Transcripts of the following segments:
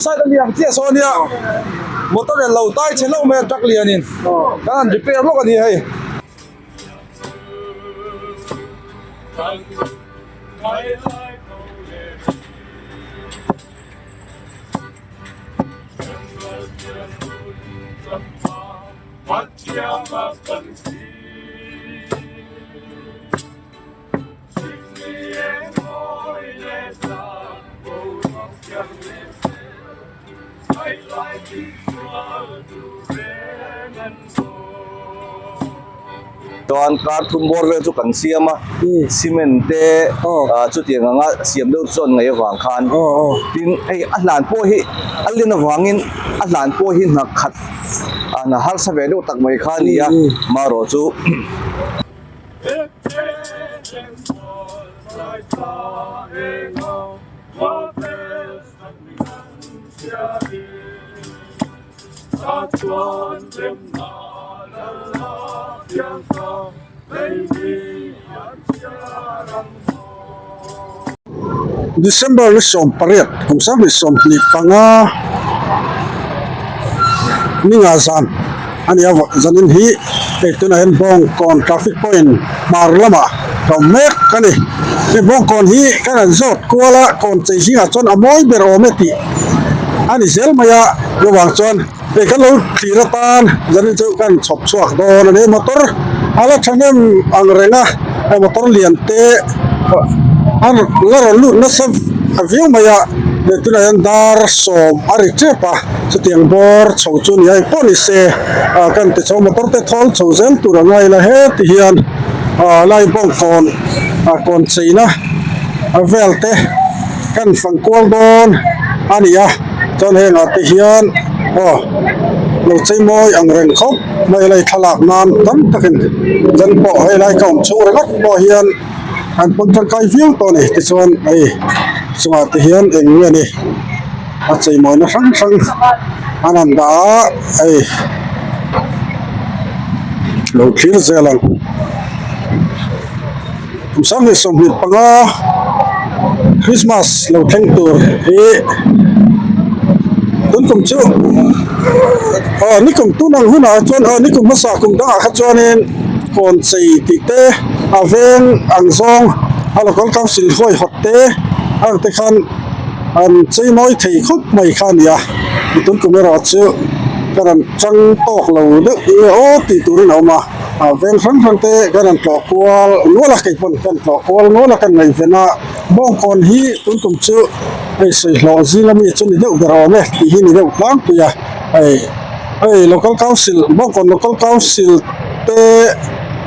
Side a liam chiah saw ania motor in lo tai chhe hlauh mai a truck lian in kan han repair lawk a ni hei. Chuan kar thum bawr vel chu kan siam a cement te ah chutiang anga siam deuh chuan ngaih avang khan tin hei a hlan pawh hi a len avangin a hlan pawh hi hna khat ah hna harsa ve deuh tak mai kha a ni a marawh chu. December ni 18 kum 2025 ninga zan a ni a zanin hi hei tunah hian Bawngkawn traffic point hmar lamah ka awm mek a ni hei Bawngkawn hi kan han zawt kual a kawn chei zingah chuan a mawi ber awm e tih a ni zel mai a chuvang chuan hei kan lo thlir atan zanin chu kan chhawp chhuak dawn a ni motor a la thahnem ang reng a hei motor lian te a la rawn lut nasa viau mai a hei tunah hian dar sawm a ri tep a. Chutiang bawr chho chu ni ai pawh ni se ah kan ti chho motor te thawl chho zel tur a ngai la heti hian ah lai bawngkawn ah kawn cheina a vel te kan fang kual dawn a ni a chuan hengah te hian aw lo chei mawi ang reng khawp mai a lei thlalak nan tam takin dân pawh helai ka awm chhung ringawt pawh hian an pawn tangkai viau tawh a ni tichuan hei chungah te hian eng nge ni. A cheimawina hrang hrang an han dah a hei lo thlir zel ang kum 2025 Christmas lo thleng tur hi tun kum chu aw nikum tun ang hunah chuan aw nikum hmasa kum dangah kha chuanin kawn chei tih te a veng ang zawng a local council huaihawt te ang te khan. An chei mawi thei khawp mai kha a ni a, mi tun kum erawh chu ka rawn chang tawk lo deuh nge aw tih turin a awm a, ah veng hrang hrang te kan rawn tlawh kual nual a, kei pawn kan tlawh kual nual a kan ngaihven a, bawngkawn hi tun kum chu hei sawi hlawh zinga mi chu ni deuh ber awm e tih hi ni deuh tlangpui a, hei hei local council bawngkawn local council te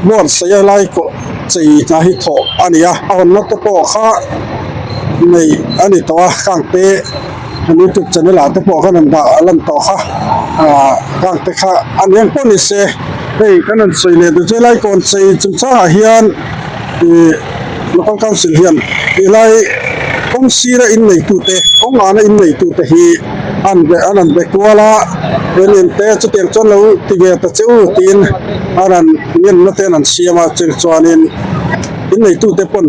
buatsaih a lai kawh chei hna hi thawh a ni a, a hawnna te pawh kha nei a ni tawh a kang te kan youtube channel ah te pawh khan an dah lan tawh kha ah kang te kha a ni ang pawh ni se hei kan rawn sawi leh duh chu helai kawn chei chungchang ah hian ih local council hian helai kawng sira in neitute kawng ana in neitute hi an be an rawn be kual a he nen te chutiang chuan lo ti ve ta che u tiin a rawn ngenna te an siam a chutiang chuanin in neitute pawn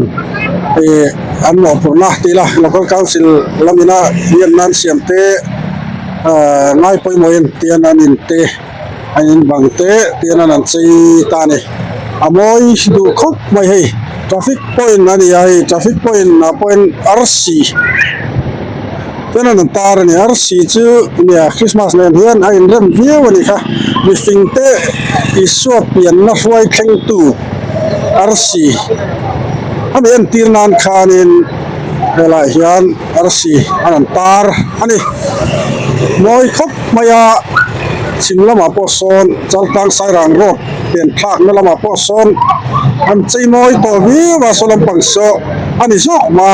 ih an mawhphurhna tih ila local council lamina ngenna an siam te ahh ngai pawimawhin tian an in te an in bang te tian an an chei ta a ni a mawi duh khawp mai hei traffic point a ni a hei traffic point ah pawhin arsi. Chuan an tar a ni arsi chu nia Christmas nen hian a inrem viau a ni kha mihring te Isua pianna hruai thlengtu arsi a ni entir nan khanin helaiah hian arsi an rawn tar a ni mawi khawp mai a chhim lamah pawh sawn Chaltlang Sairang road pian thlakna lamah pawh sawn an chei mawi tawh viau a saw lampang saw a ni zawk ma.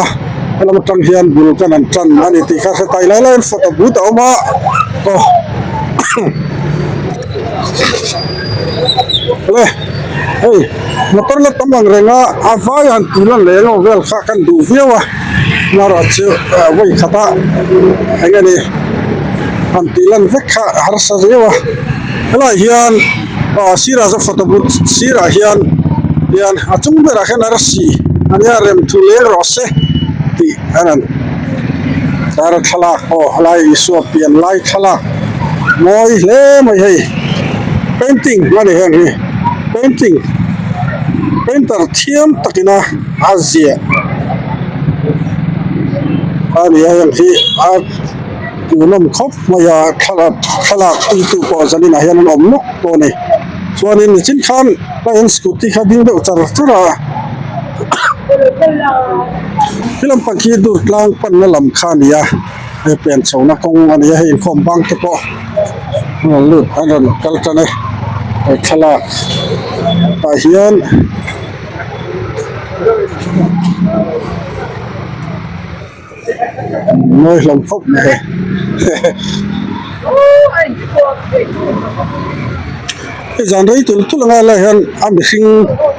Helam atang hian bul kan han tan a ni tih kha hre tai lai laiin photo booth a awm a aw le hei motor la tam ang reng a a vai han tih lan leh emaw vel kha kan duh viau a amaherawh chu vawi khat a eng nge ni han tih lan vek kha a harsa viau a helaiah hian aw sirah chuan photo booth sirah hian hian a chung berah hian arsi ania rem thu leng rawh se tih a rawn. Tar thlalak aw helai Isua pian lai thlalak mawi hle mai hei painting a ni heng hi painting painter thiam takina a ziah a ni a heng hi a tuhnawm khawp mai a thlalak thlalak puitu pawh zaninah hian an awm nawk tawh a ni chuanin nichin khan a hian scooty kha ding deuh char char a. He lampang khi dur tlang panna lam kha a ni a hei pian chhohna kawng a ni a hei inkhawm bang te pawh an rawn lut an rawn kal tan e he thlalak ah hian mawi hlawm khawp mai hei hei zan rei tul tul anga lai hian a mihring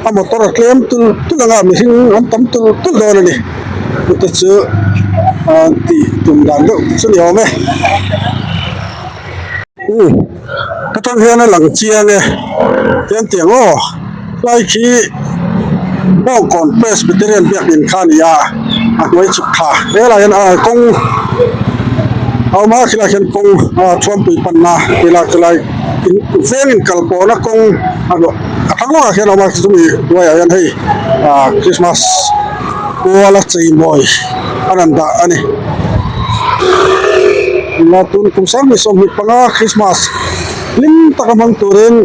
a motor a tlem tul tul anga mihring an tam tul tul dawn a ni chute chu an tih tum dan deuh chu ni awm e umm atang hian a lang chiang e tiang tiang aw tlai khi bawngkawn presbyterian biakin kha a ni a a hnuai chhuk thla helai hian a kawng a awm a khilaiah khian kawng a thuampui panna tilai tilai in veng inkal pawhna kawng a luah a thlang lawkah khian a awm a chumi hnuaiah hian hei ah christmas kuala cheimawi a rawn dah a ni tun kum 25 christmas hlim taka hmang turin.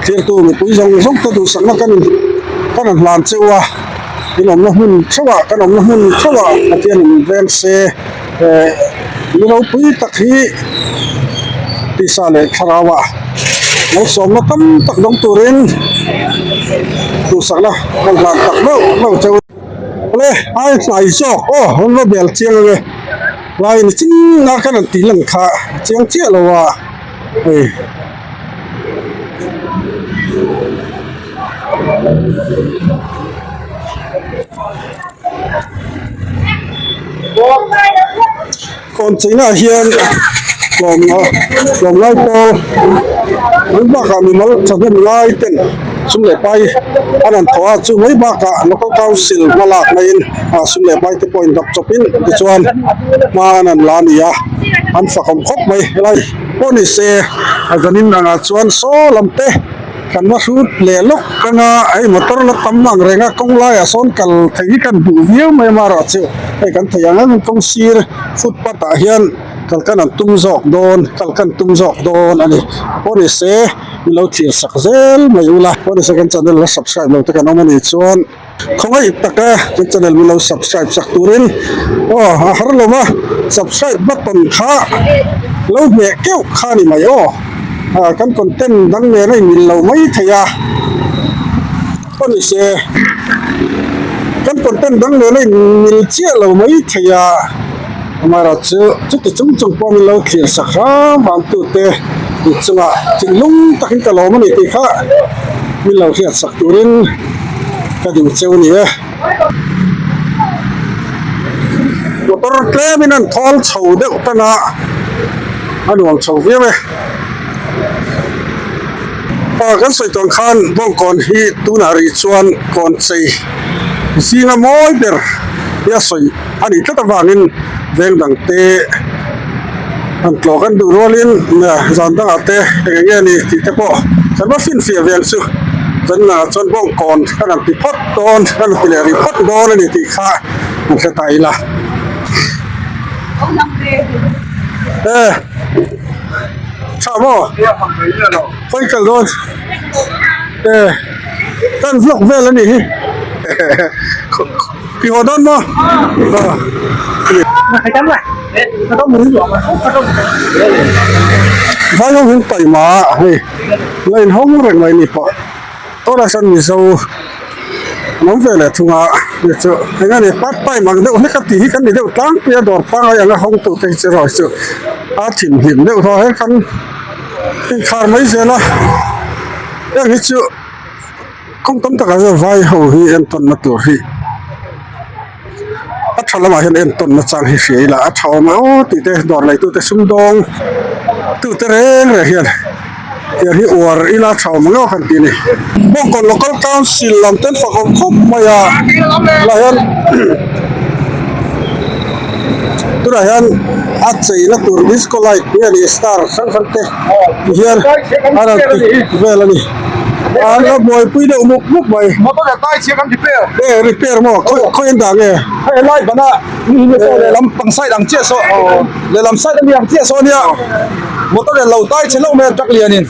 Thirtu mipui zawng zawng te duhsakna kan in kan han hlan cheu a, in awmna hmun theuhah kan awmna hmun theuhah Pathian in veng se eh ni ropui tak hi tisa leh thlarauah malsawmna tam tak dawng turin duhsakna kan hlan tak meuh meuh cheu. Awle ai hnai zawk aw rawn va bel chiang ange lai ni chin a kan han tih lan kha chiang chiah lo a hei. Kawn cheinah hian tlawmngai pawl mai bakah mimal thahnem ngai ten sum leh pai an han thawh a chu mai bakah local council hma lak maiin sum leh pai te pawh indap chawpin tichuan hma an han la a ni a an fakawm khawp mai helai. Pawh ni se a zanin angah chuan saw lam te kan va hrut leh lawk anga hei motor la tam ang reng a kawng laiah sawn kal theih hi kan duh viau mai amaherawh chu hei kan theih ang ang kawng sir footpath ah hian kal kan an tum zawk dawn kal kan tum zawk dawn a ni pawh ni se min lo thlir sak zel mai ula pawh ni se kan channel la subscribe lo te kan awm a nih chuan. Khawngaih taka kan channel min lo subscribe sak turin aw a har lo va subscribe button kha lo hmeh keuh kha a ni mai aw ah kan content dang nen a inmil lo mai thei a aw ni se kan content dang nen a inmil chiah lo mai thei a amaherawh chu chuti chung chung pawh min lo thlir sak hram hram tute inchungah thinlung takin ka lawm a ni tih kha min lo hriat sak turin. Ka duh cheu ni e. Motor tlemin an thawl chho deuh tan a, a nuam chho viau e. Aw kan sawi tawn khan Bawngkawn hi tunah rih chuan kawn chei zinga mawi ber hi a sawi a nih tlat avangin veng dang te an tlawh kan duh rualin zan dangah te eng eng nge ni tih te pawh kan va finfiah vel chu zanah chuan bawngkawn kan han ti phawt dawn kan han ti leh rih phawt dawn a ni tih kha an hre ta ila e tha maw khawi kal dawn e kan vlog vel a nih hi. Thì họ đơn mà. Vai ho hian taima a hei la inhawng reng mai ni pawh tawlai sawn mizo an awm ve leh thung a ni chu eng a ni part time ang deuh hlek a tih hi kan ni deuh tlangpui a dawr pangngai anga hawng tu te hi chu erawh chu a thinhlim deuh thaw he kan inkhar mai zel a heng hi chu. Kawng tam takah hian vai ho hi entawnna tur hi a tha lamah hian entawnna chang hi hria ila a tha awm e aw tih te dawr neitute sumdawng tute reng reng hian tiang hi uar ila a tha awm ang aw kan tih a ni. Bawngkawn local council lam ten fak awm khawp mai a lah hian. Tunah hian a cheina tur disco light nge ni star hrang hrang te ti hian a rawn ti vel a ni. An la buaipui deuh mup mup mai. E repair maw khawi an dah nge? Helai bana lehlam pang side ang chiah saw lehlam side ami ang chiah saw ania motor in lo tai che hlauh mai a truck lian in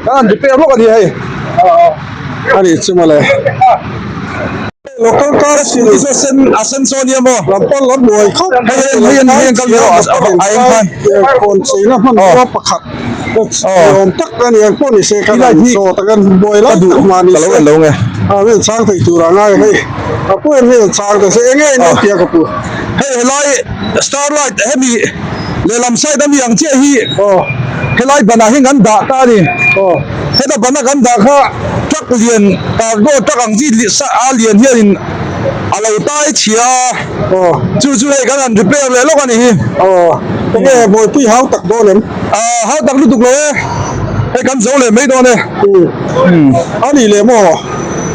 kan han repair lawk a ni hei. A nih chu mawle. Local car sil a sen a sen saw ania maw? Lam pawn la buai khawp hei hei hei hei an kal ve a a eng khan kawn cheina hmanrua pakhat awm tak a ni ang pawh ni se ka dan saw tak an buai lai tak mah ni se a vel chhang thei tur a ngai hei a pu en vel chhang ta se enge in tia ka pu hei helai starlight hemi lehlam side ami ang chiah hi helai banah hian kan dah ta a ni heta bana kan dah kha truck lian cargo truck ang chi a lian hianin a lo tai chhia a chu chu hei kan han repair leh lawk a ni hi enge buaipui hau tak dawn em. Aaa hau tak lutuk lo e, hei kan zo leh mai dawn e. A nih leh maw?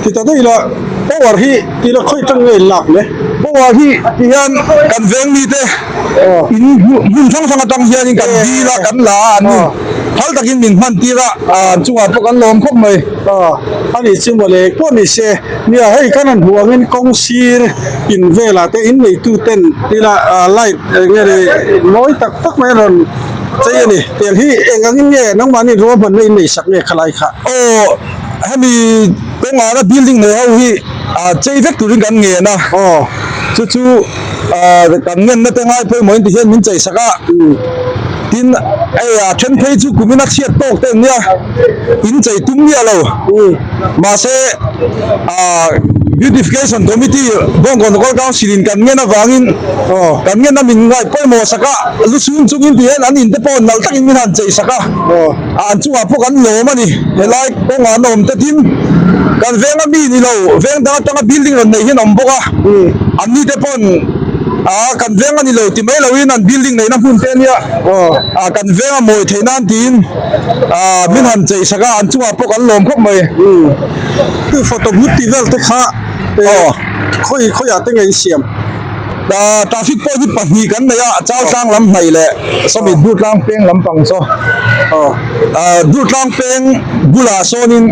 Ti ta daih la, power hi ti la khawi tang nge in lak le? Power hi ti hian kan veng mite in hmun hrang hrang atang hianin kan dil a, kan la a, an ni phal takin min hman tir a, an chungah pawh kan lawm khawp mai. A nih chu mawle, pawh ni se, nia hei kan han hmuh angin kawng sir in velah te in neitu ten ti la light eng nge ni mawi tak tak mai a rawn Chei a ni, tiang hi eng angin nge nangmahni ruahmanna in nei sak nge khalai kha? Aw, hemi kawngah building nei ho hi chei vek turin kan ngen a, aw chu chu kan ngenna te ngai pawimawhin ti hian min chei sak a, tin hei a then phei chu kumin a chhiat tawk te nia in chei tum miah lo, mahse beautification committee Bawngkawn Local Council in kan ngen avangin Kan ngen a min ngaih pawimawh sak a, lu chhung chungin ti hian an inte pawh nalh takin min han chei sak a, an chungah pawh kan lawm a ni. Helai kawngah an awm te tin kan venga mi ni lo, veng dang atanga building rawn nei hian a awm bawk a, an ni te pawn kan veng a ni lo ti mai loin an building neihna hmun te ania kan venga mawi theih nan tiin min han chei sak a, an chungah pawh kan lawm khawp mai. Photo booth tih vel te kha khawi khawiah te nge in siam? Traffic point hi pahnih kan nei a, Chaltlang lam hnaih leh sawmi Durtlang peng lampang saw Durtlang peng bulah sawnin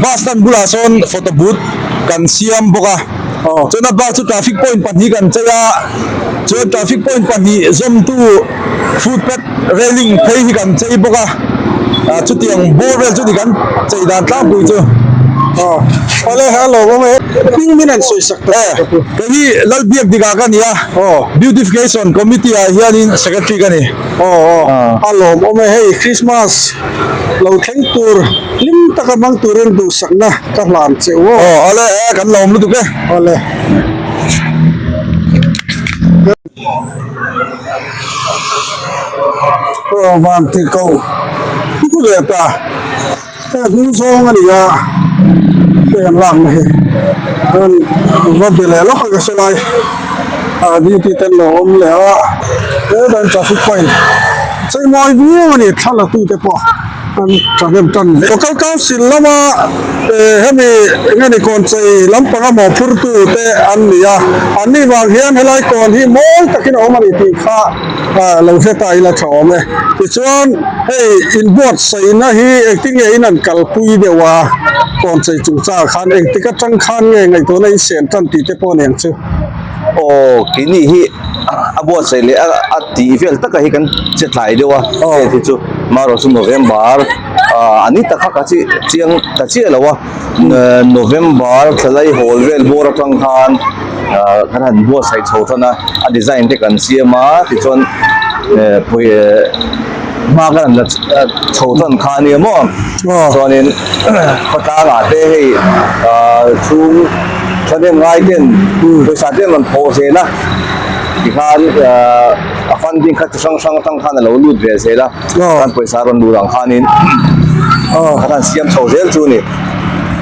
bus stand bulah sawn photo booth kan siam bawk a, chuan a bak chu traffic point pahnih kan chei a, chuan traffic point pahnih zawmtu footpath railing phei hi kan chei bawk a, chutiang bawr vel chu ni kan chei dan tlangpui chu. Awle hello awm e. Hming min an sawi sak ta ka pu. Kei hi Lalbiak dikah ka ni a, Beautification Committee ah hianin Secretary ka ni. Aw aw a lawm awm e hei Christmas lo thleng tur hlim taka hmang turin duhsakna ka hlan che u aw. Aw awle e kan lawm lutuk e. Awle. Aw van ti ko pu leh ta. Hei a hnung zawng a ni a, hei an lakna hi chuan va be leh lawk a ka hre lai ah duty te an lo awm leh a hetah traffic point chei mawi viau a ni thla la tu te pawh an thahnem tan ve local council lama eh hemi eng nge ni kawn chei lampanga mawhphur tu te an ni a an ni vang hian helai kawn hi mawi takin a awm a ni tih kha. Ah lo hre ta ila tha awm e. Tichuan hei inbuatsaihna hi engtin nge in an kalpui deuh a, kawnchei chungchangah khan engtik atang khan nge ngaihtuahna in siam tan tih te pawh aniang chu. Aw keini hi a buatsaih leh a tih vel taka hi kan che tlai deuh a, hei hi chu marawh chu November ah a ni tak kha ka chi chiang ta chiah lo a. November thlalai hawl vel bawr atang khan kan han buatsaih chho tan a, a design te kan siam a tichuan hma kan han la chho tan kha a nia maw chuanin khawtlangah te hei chhung thahnem ngai ten pawisa te an rawn thawh zel a tikhan a funding kha chi hrang hrang atang khan a lo lut ve zel a. Kan pawisa rawn lut ang khanin kan han siam chho zel chu a ni.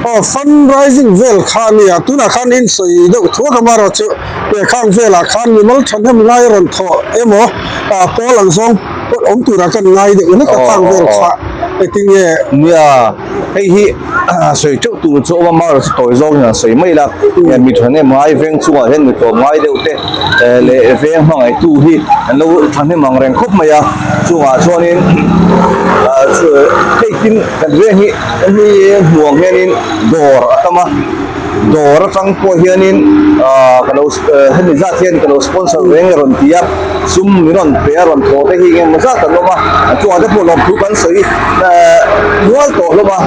Aw fundraising vel kha a nia, tunah khan in sawi deuh thuak a marawh chu he khang velah khan mimal thahnem ngai rawn thawh emaw pawl ang zawng awm turah kan ngai deuh hlek a khang vel kha engtin nge. Nia, hei hi sawi teuh tur chu awm a, mar chu tawi zawk in an sawi mai la, mi thahnem ngai veng chungah hian mi tlawm ngai deuh te leh veng hmangaihtu hi an lo thahnem ang reng khawp mai a, chungah chuanin hei tin kan veng hi hemi hmuang hianin dawr a tam a. Dawr atang pawh hianin ahh ka lo hemi zat hian ka lo sponsor ve nge rawn ti a, sum min rawn pe a rawn thaw te hi engemaw zat an awm a, a chungah te pawh lawmthu kan sawi ehh nual tawh hlawm a,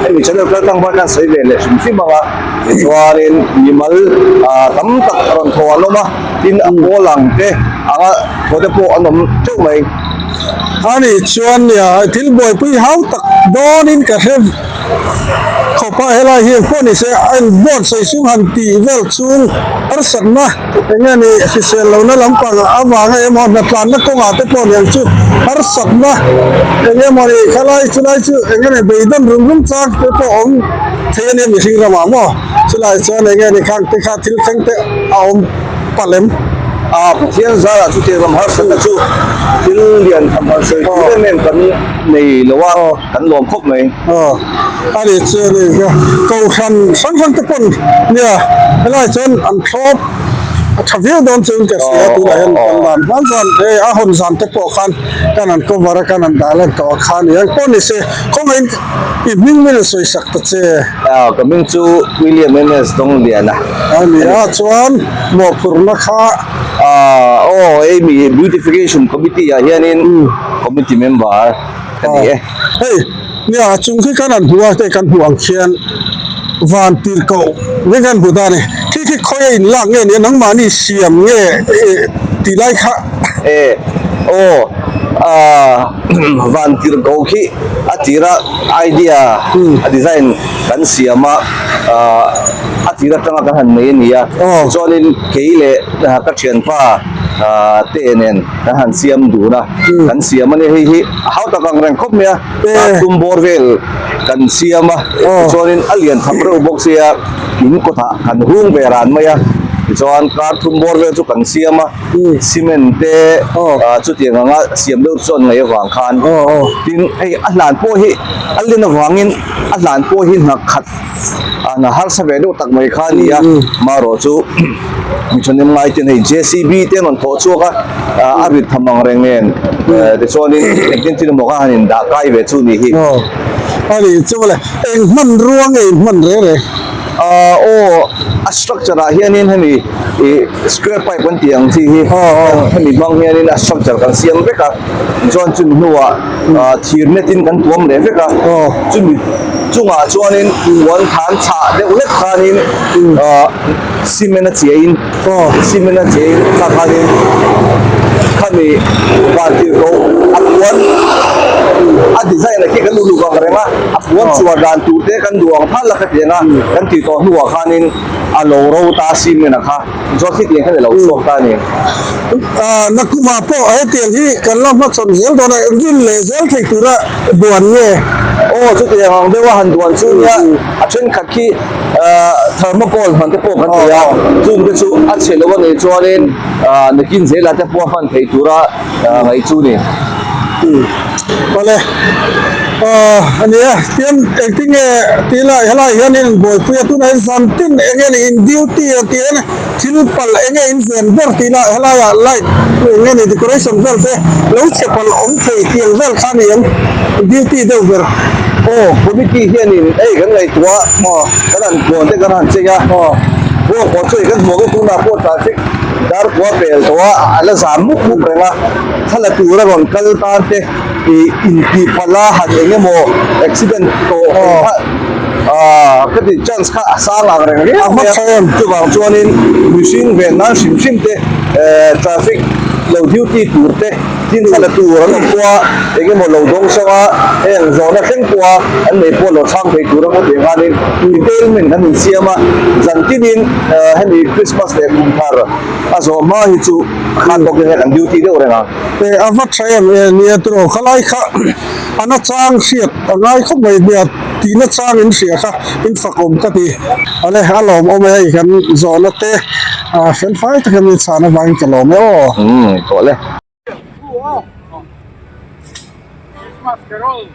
hemi channel kal tang pawh hian kan sawi ve leh hrim hrim ang a, tichuanin mimal ahh tam tak rawn thaw an awm a, tin a pawl ang te anga thaw te pawh an awm teuh mai. Ani chuan nia thil buaipui hau tak dawnin ka hre. Khawpa helai hi pawh ni se a in buatsaih sung han tih vel chung harsatna eng nge ni hrisel lohna lampang avanga emaw hnatlanna kawngah te pawh niang chu harsatna eng emaw ni khalai chulai chu eng nge ni beidawn rum rum chang te pawh awm thei a nia mihring ramah maw chulai chuan eng nge ni khang te kha thil thleng te a awm palh em? A Pathian zarah chutiang ram harsatna chu thil lian tham han sawi tur em em kan nei lo a. Kan lawm khawp mai. Aw, a ni chu a ni ka kohhran hrang hrang te pawn nia helai chuan an thlawp a tha viau dawn chuan ka hria tunah hian kan dan hman zan hei a hawn zan te pawh khan kan han cover a kan han dah lan tawh a kha ni ang pawh ni se khawngaihin i hming min rawn sawi sak ta che. Aw, ka hming chu William MS Dongliana. A ni a, chuan mawhphurhna kha. Aw, hei mi beautification committee ah hianin committee member. Ka ni e. Hei, nia chung khi kan han hmu a, hei kan hmuh ang khian van tirhkoh nge kan hmu ta a ni. Khi khi khawi a inlak nge nia nangmahni siam nge tih lai kha. E, aw, ah van tirhkoh khi a tira idea a design kan siam a, ah a tir atanga kan han nei a ni a. Tichuanin kei leh ka thianpa te nen kan han siam dun a. Kan siam a ni hei hi a hau tak ang reng khawp mai a tum bawr vel kan siam a tichuanin a lian tham reuh bawk sia in kawtah kan hung ve ran mai a tichuan kar thum bawr vel chu kan siam a cement te chutiang anga siam deuh chuan ngaih avang khan tin hei a hlan pawh hi a len avangin a hlan pawh hi hna khat a harsa ve deuh tak mai kha a ni a marawh chu mi thahnem ngai ten hei J C B te an rawn thawh chhuak a a rit tham ang reng nen tichuanin engtin thil emaw kha han in dah kai ve chu ni hi. Aw a ni chu mawle eng hmanrua nge in hman reng reng? Aw a structure ah hianin hemi ih square pipe an tih ang chi hi hemi hmang hianin a structure kan siam vek a tichuan chumi hnuah thir net in kan tuam leh vek a chumi chungah chuanin puan than chhah deuh lek khanin cement a chiahin cement a chiahin tah khanin khami van tirhkoh a puan a design a khi kan uluk ang reng a a puan chhuah dan tur te kan duh ang phal a khatiang a kan tih tawh hnuah khanin a lo ro ta cement a kha chuan khitiang khan a lo chhuak ta a ni. Nakuma pawh hetiang hi kan la hmachhawn zel dawn a, rin leh zel thei tura duan nge? Aw chutiang ang deuha han duan chu nia a thenkhat khi thermocol hman te pawh kan nei a, chung te chu a chhe lo a nih chuanin nakin zela te pawh a hman thei tura ngaih chu ni. Awle a nia tian engtin nge tih lai helai hianin an buaipui a tunah hian zan tin eng nge ni in duty a tih hian thil palh eng nge in ven ber tih lah helaiah light eng nge ni decoration vel te lo chhe palh awm thei tiang vel kha a ni ang duty deuh ber. Aw committee hianin hei kan ngaihtuah kan han puan te kan han chei a pawh pawh chu hei kan hmuh ang e tunah pawh traffic dar kua pel tawh a a la zam mup mup reng a thla tura rawn kal tan te ih intih palh a han eng emaw accident tawh ang kha ah ka tih chance kha a sang ang reng riau mai a chuvang chuanin mihring ven nan hrim hrim te eh traffic lo duty tur te tin thla la tur an awm pawh a eng emaw lo dawng sawng a heng zawhna thleng pawh a an nei pawh lo chhang thei tur a maw tih khanin detailment an insiam a zan tinin eh hemi Christmas leh kum thar a zawh hma hi chu a khan bawk in hian an duty deuh reng a. Eh a va tha em e nia tiraw khalai kha a na chang hriat a ngai khawp mai nia tihna chang in hria kha in fakawm ka ti ale a lawmawm e hei kan zawhna te ah fel fai takin min chhan avangin ka lawm e aw. Umm tawh le. Christmas Carol.